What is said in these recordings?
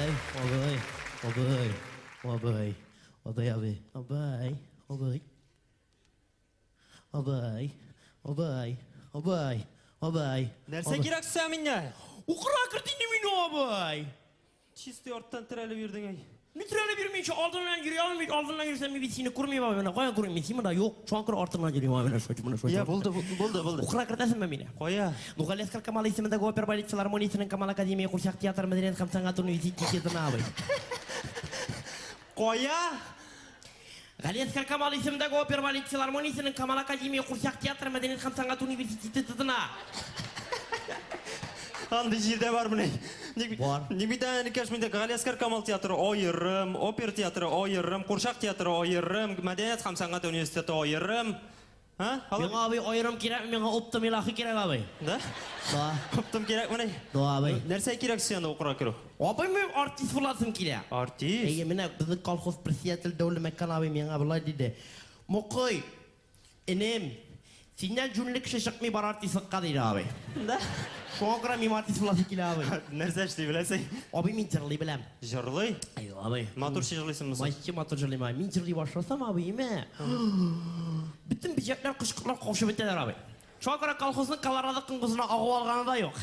Абый, абый, абый, абый, абый, абый, абый, абый. Абый, абый, абый, абый. Нәрсә кирәк сиңа миннән? Укырга керт инде мине, абый. Чистый арттан терәлеп йөрдең, әй. Мин терәлеп йөрмим, алдыннан йөри алмыйм бит, алдыннан йөрсәм, мин бит сине күрмим, абый, менә каян күрмим, мин син монда юк, шуңа күрә артыңнан йөрим, абый, менә шулай, менә шулай. Я, булды, булды, булды. Укырга кертәсеңме мине? Кая? Ну, Галиәсгар Камал исемендәге опера балет филармониясенең Камал академия курчак театры мәдәният һәм сәнгать университетына, абый. Кая? Галиәсгар Камал исемендәге опера балет филармониясенең Камал академия курчак театры мәдәният һәм сәнгать университетына. Андый җирдә бармыни? Ник Бар. Ник бит энекәш миндә Галиәсгар Камал театры аерым, опера театры аерым, курчак театры аерым, мәдәният һәм сәнгать университеты аерым. А? Алып. Миңа абый аерым кирәк, миңа оптом илахи кирәк абый. Да? Да. Оптом кирәкмени? Да, абый. Нәрсә кирәк сиңа анда укырга керү? Абый, мин артист буласым килә. Артист? Әйе, менә безнең колхоз председатель Дәүле Мәккан абый миңа болай диде. Мукый, энем, синнән җүнле кеше чыкмый бар артистлыкка, диде абый. Да? Шуңа күрә мин артист буласым килә, абый. Нәрсә эшли беләсең? Абый, мин җырлый беләм. Җырлый? Әйе, абый. Матур җырлыйсыңмы соң? Вообще матур җырлыйм, абый. Мин җырлый башласам, абый, имә. Бөтен бөҗәкләр, кошкортлар каушап бетәләр, абый. Шуңа күрә колхозның Колорадо коңгызына агу алганы да юк.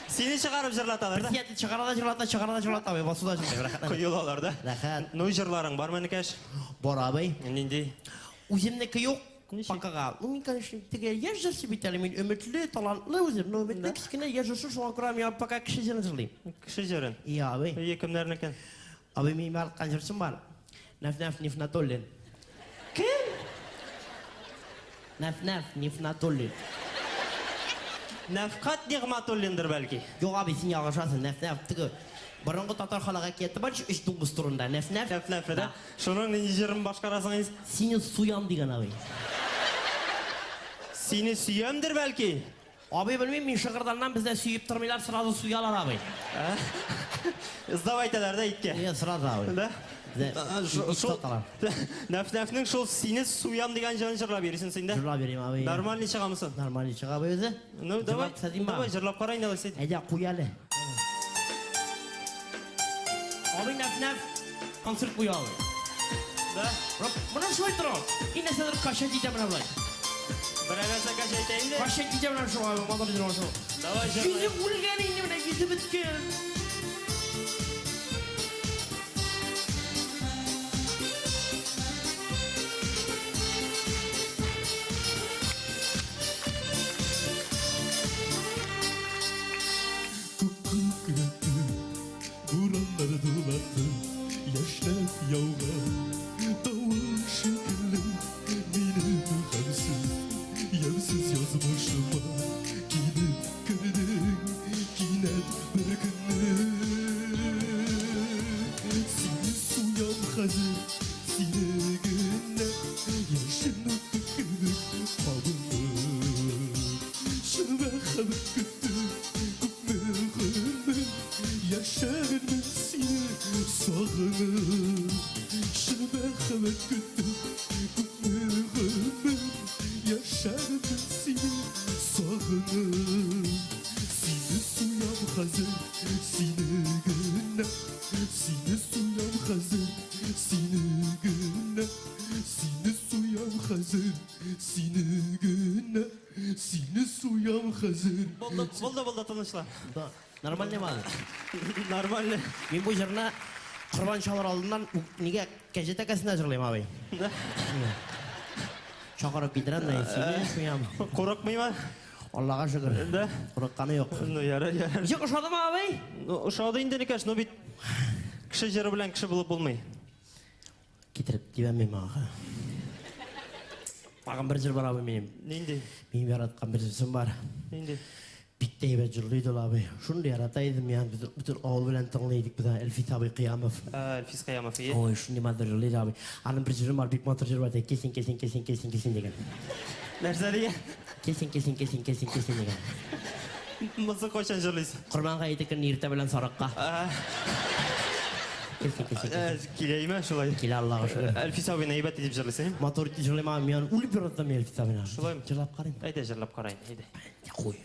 Сине чыгарып җырлаталар да? Председатель чыгара да җырлата, чыгара да җырлата, абый. Басуда җырлый, рәхәтләнеп. Коелалар да? Рәхәт. Ну, җырларың бармы, энекәш? Бар, абый. Нинди? Үземнеке юк. Ничек? Покага. Ну, мин, конечно, теге яшь җырчы бит әле, мин өметле, талантлы үзем, но өметле кечкенә яшь җырчы, шуңа күрә мин пока кеше җырын җырлыйм. Кеше җырын. Иә, абый. Әйе, кемнәрнекен? Абый, минем яраткан җырчым бар. Нәф-нәф Нифнатуллин. Кем? Нәф-нәф Нифнатуллин. Нәфкать Нигъматуллиндыр, бәлки? Юк, абый, син ялгышасың. Нәф-нәф теге борынгы татар халык әкияте бар, өч дуңгыз турында. Нәф-нәф. Нәф-нәф, да? Шуның нинди җырын башкарасың инде? Сине суям дигән абый. Сине сөямдер, бәлки? Абый, белмим, мин Шыгырданнан бездә сөеп тормыйлар, сразу суялар, абый. Сдавай итәләр дә иткә. Иә, сразу, абый. Да? Бездә ит Шул саталар. Нәф-нәфнең шул сине суям дигән җырын җырлап йөрисең син дә? Җырлап йөрим, абый. Нормальный чыгамы соң? Нормальный чыга, абый, үзе. Ну, давай, Җырлап күрсәтимме? давай, җырлап кара инде алайса. Әйдә, куй әле. Абый, нәф-нәф концерт куя, абый. Да? Менә шулай тора. И нәрсәдер качать итә менә болай. Берәр нәрсә качать итә инде. Качать итә менә шулай, матур җырлап шул. Давай, җырла. Йөзе үлгән инде менә, йөзе беткән. Күк күкрәтте, бураннар дулатты, яшьнәп яуган давыл шикелле минем гамьсез, ямьсез язмышыма килеп кердең кинәт бер көнне. Сине суям хәзер, сине генә, яшен уты кебек кабынып. Чын мәхәббәт көттем күпме гомер, яшәрмен сине сагынып. Чын мәхәббәт көттем күпме гомер, яшәрмен сине сагынып. Сине суям хәзер, сине генә, сине суям хәзер, сине генә, сине суям хәзер, сине генә, сине суям хәзер. Булды, булды, булды, тынычлан. Да, нормальный мал. Нормально. Мин бу җырны корбан чалыр алдыннан нигә кәҗә тәкәсенә җырлыйм, абый. Да? Чакырып китерәм дә, сине суям. Курыкмыймы? Аллага шөкер. Да? Курыкканы юк. Ну, ярар, ярар. Ничек ошадымы, абый? Ну, ошады инде, энекәш, но бит кеше җыры белән кеше булып булмый. Китереп тибәм мин аңа. Тагын бер җыр бар, абый, минем. Нинди? Минем яраткан бер җырчым бар. Нинди? Бик тә әйбәт җырлый иде ул, абый. Шундый ярата идем мин аны. Без бөтен авыл белән тыңлый идек без аны. Әлфис абый Кыямов. Ә, Әлфис Кыямов, ие. Ой, шундый матур җырлый иде, абый. Аның бер җыры бар, бик матур җыр бар. Килсен, килсен, килсен, килсен, килсен дигән. Нәрсә дигән? Килсен, килсен, килсен, килсен, килсен дигән. Монысы кайчан җырлыйсың? Корбан гаете көнне иртә белән сарыкка. Килсен, килсен, килсен. Киләйме шулай? Килә, Аллага шөкер. Әлфис абыйны әйбәт итеп җырлыйсың. Матур итеп җырлыйм, абый. Мин аны үлеп яратам мин Әлфис абыйны. Шулаймы? Җырлап карыйм. Әйдә, җырлап карайын, әйдә. Куй.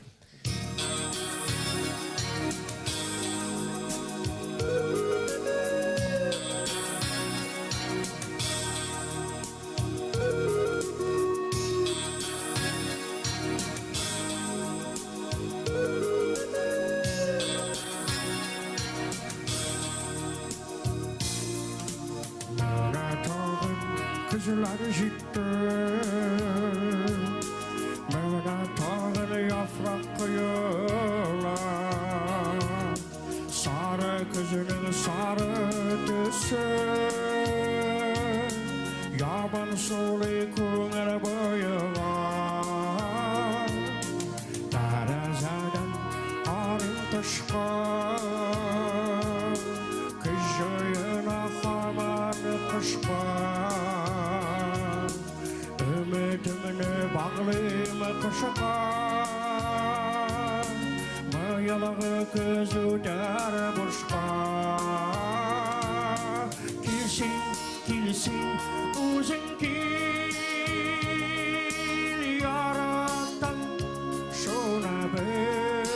Көзләр җитте. Менә тагын яфрак коела. Сары көзнең сары төсе. Яман сулый күңел боега. Тәрәзәдән карыйм тышка. Көз җыена һаман кышка. Өметемне баглыйм кышка. Быелгы көз үтәр бушка. Кил син, кил син, үзең кил. Яратам, шуны бел.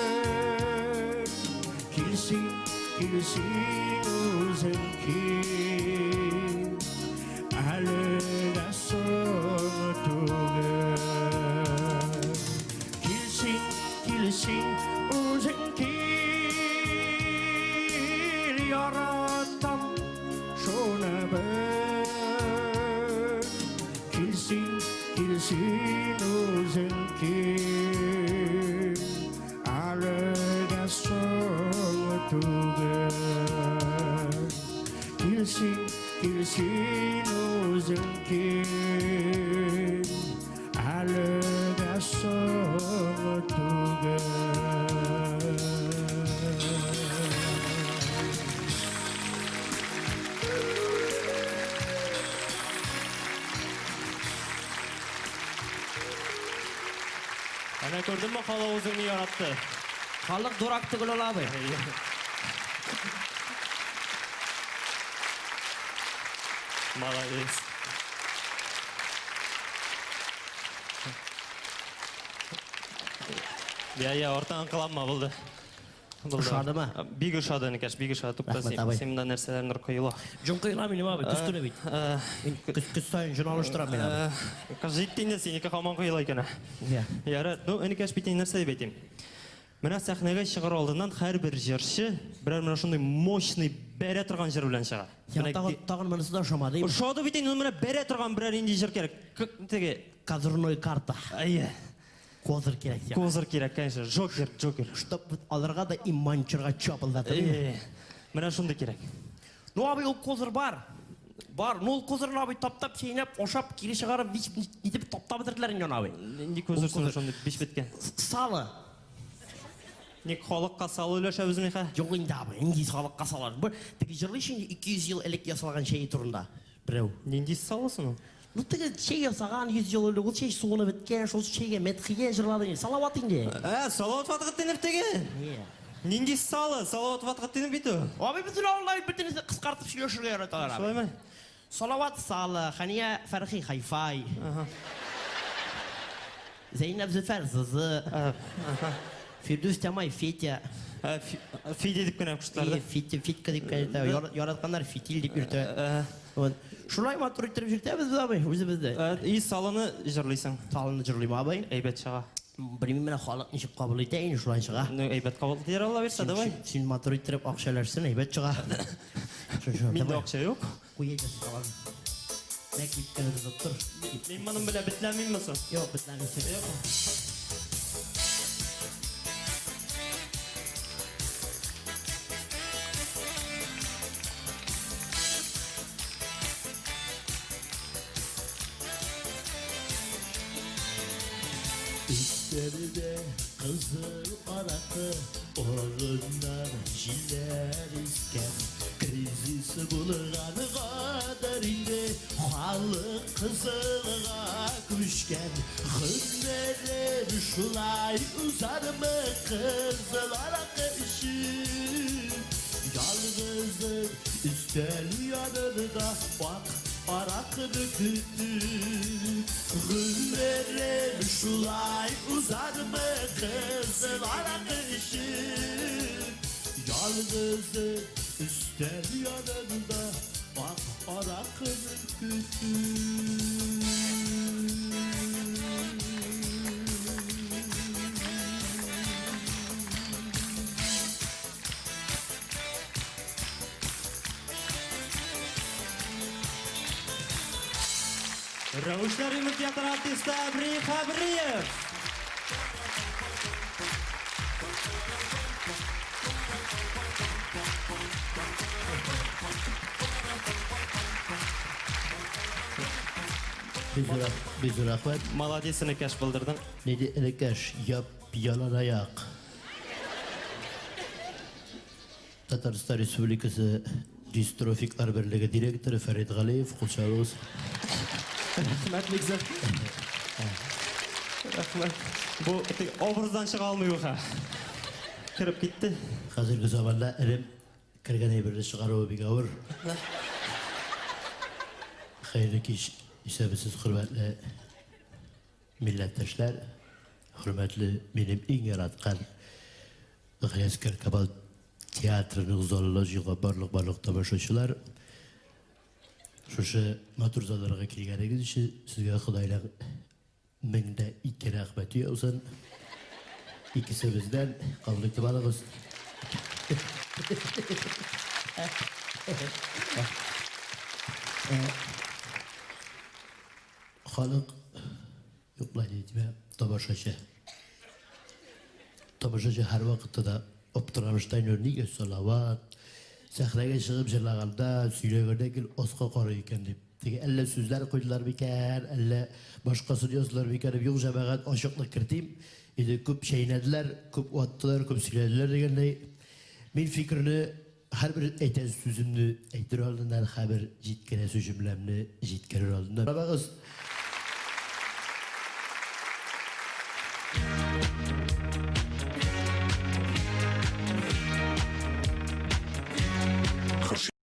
Кил син, кил син, үзең кил. Әлегә соң түгел. Кил син, кил син, үзең кил. Яратам, шуны бел. Кил син, кил син, үзең кил. Әлегә соң түгел. Кил син, кил син, үзең кил. Әлегә соң түгел. Әнә күрдеңме, халык үзеңне яратты. Халык дурак түгел ул, абый. Молодец. Я, я, артыңа кыланма, булды. Булды. Ошадымы? Бик ошады, энекәш, бик ошады. Тукта, Рәхмәт, син, абый. син монда нәрсәләрнедер коела. Җон коела минем, абый, көз көне бит. Мин көз, көз саен җон алыштырам мин, абый. Җитте инде, синеке һаман коела икән. Я. Ярар, ну, энекәш бит инде нәрсә дип әйтим. Менә сәхнәгә чыгар алдыннан һәрбер җырчы берәр менә шундый мощный бәрә торган җыр белән чыга. Я Менә тагын, тагын монысы да ошамады. Ошады бит инде, менә бәрә торган берәр нинди җыр кирәк. Теге, Козырной карта. әйе, Козыр кирәк сиңа. козыр кирәк, конечно. Джокер, Джокер. Чтоб алырга да иманчырга чапылдатып. Әйе, менә шундый кирәк. Ну, абый, ул козыр бар. Бар. Ну, ул козырны, абый, таптап, чәйнәп, ашап, кире чыгарып, нитеп таптап бетерделәр инде аны, абый. Нинди козыр соң шундый биш беткән? Сало. Ник халыкка сало өләшәбез миха? Юк инде, абый, нинди халыкка салар. Бу теге җырлый инде 200 ел элек ясалган чәй турында. Берәү. Нинди сало соң ул? Ну, теге чәй ясаган 100 ел элек, ул чәй суынып беткән, шул чәйгә мәдхия җырлады инде. Салават инде. Ә, Салават Фатхетдинов теге. Не. Нинди сало? Салават Фатхетдинов бит ул. Абый, бөтен авылда бөтенесе кыскартып сөйләшергә яраталар, абый. Шулаймы? Салават сало, Хания Фәрхи Хайфай. Зәйнәб Зөфәр Зызы. Фирдүс Тямай Фетя. Ә, Фиде дип кенә куштылар да. Фитя, Фитка дип кенә әйтә. Яратканнар Фитил дип йөртә. Вот. Шулай матур иттереп йөртәбез без, абый, үзебездә. Ә, И салоны җырлыйсың. Салоны җырлыйм, абый. Әйбәт чыга. Белмим, менә халык ничек кабул итә инде, шулай чыга. Ну, әйбәт кабул итәр, Алла бирсә, давай. Син матур иттереп акча өләшсен, әйбәт чыга. Шо, Миндә давай. акча юк. Куй әйдә салам. Бәк кипкәне тотып тор. Мин моның белән бетләмимме соң? Юк, бетләмисең. Өстәлдә кызыл аракы, агыннан җилләр искән. Кризис булгангадыр инде, халык кызылга күчкән. Гомерем шулай узармы кызыл аракы эчеп? Ялгызым өстәл янында ак аракыны көтеп. Гомерем шулай узармы кызыл аракы эчеп? Ялгызым өстәл янында ак аракыны көтеп. Рәвешләр юмор театры артисты Әбри Хәбриев. Бик зур рәхмәт. Молодец, энекәш, булдырдың. Нинди энекәш, яп ялан аяк. Татарстан Республикасы дистрофиклар берлеге директоры Фәрит Галиев, кул чабыгыз. Рәхмәт, бик зур. Рәхмәт. Бу теге образдан чыга алмый ул ха. Кереп китте. Хәзерге заманда эреп кергән әйберне чыгаруы бик авыр. Хәерле кич, исәнмесез, хөрмәтле милләттәшләр, хөрмәтле минем иң яраткан Галиәсгар Камал театрының залына җыелган барлык барлык тамашачылар. Шушы матур залларга килгәнегез өчен сезгә Ходайның 1002 рәхмәте яусын. Икесе бездән, кабул итеп алыгыз. Халык юклай дип, тамашачы. Тамашачы һәрвакытта да аптырамышта инде, нигә Салават сәхнәгә чыгып җырлаганда, сөйләгәндә гел аска карый икән дип. Теге әллә сүзләр куйдылар микән, әллә башкасын яздылар микән дип, юк, җәмәгать, ачыклык кертим. Инде күп чәйнәделәр, күп ваттылар, күп сөйләделәр дигәндәй. Мин фикерне һәрбер әйтәсе сүземне әйтер алдыннан, һәрбер җиткерәсе җөмләмне җиткерер алдыннан. Карагыз.